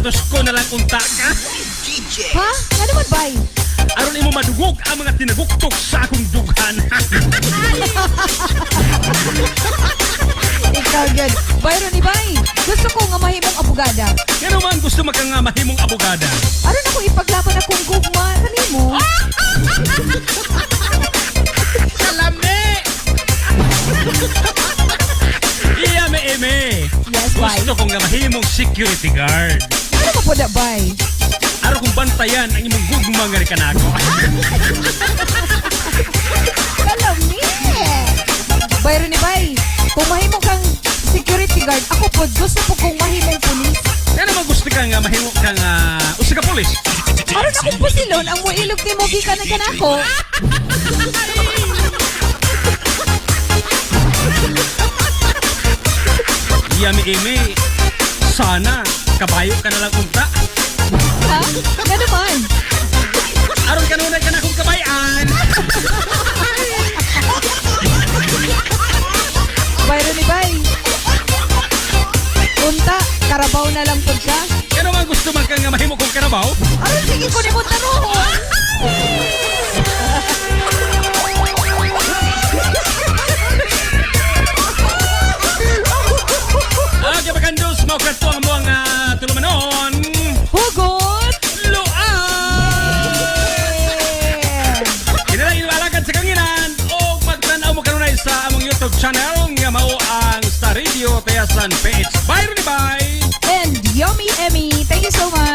Patusko na lang unta ka. Ha? Nga naman, bay? Aron imo madugog ang mga tinaguktok sa akong dughan. Ikaw gyud. Byron ni bay, gusto ko nga mahimong abogada. Nga naman gusto maka nga mahimong abogada? Aron ako ipaglaban akong gugma kanimo. Kalami! Iya, me eme. Yes, bay. Gusto ko nga mahimong security guard. Ano ka po da, bay? Aron kong bantayan ang imong gugma nga kanako. Kalami! Byron ni bay, kung mahimo kang security guard, ako po gusto po kong mahimong pulis. Nga naman gusto ka nga mahimo kang usa ka pulis? Aron akong pusilon ang muilog nimo gikan na kanako. Iya, me eme. Sana kabayo ka na lang unta. Ha? Nga naman? Aron kanunay ka na akong kabayan. Byron ni bay. Unta, karabaw na lang pud ka. Nga naman gusto man ka nga mahimo kong karabaw? Aron sige ko nimo taruhon. Okay, bakandos, mao kadto ang mga tulumanon. Hugot! Luan! Kinala inyong alagad sa kanginan o magtanaw mo kanunay sa among YouTube channel nga mao ang Star Radio Tayasan PH. Bye, Ronnie, bye! And Yummy Emmy, thank you so much.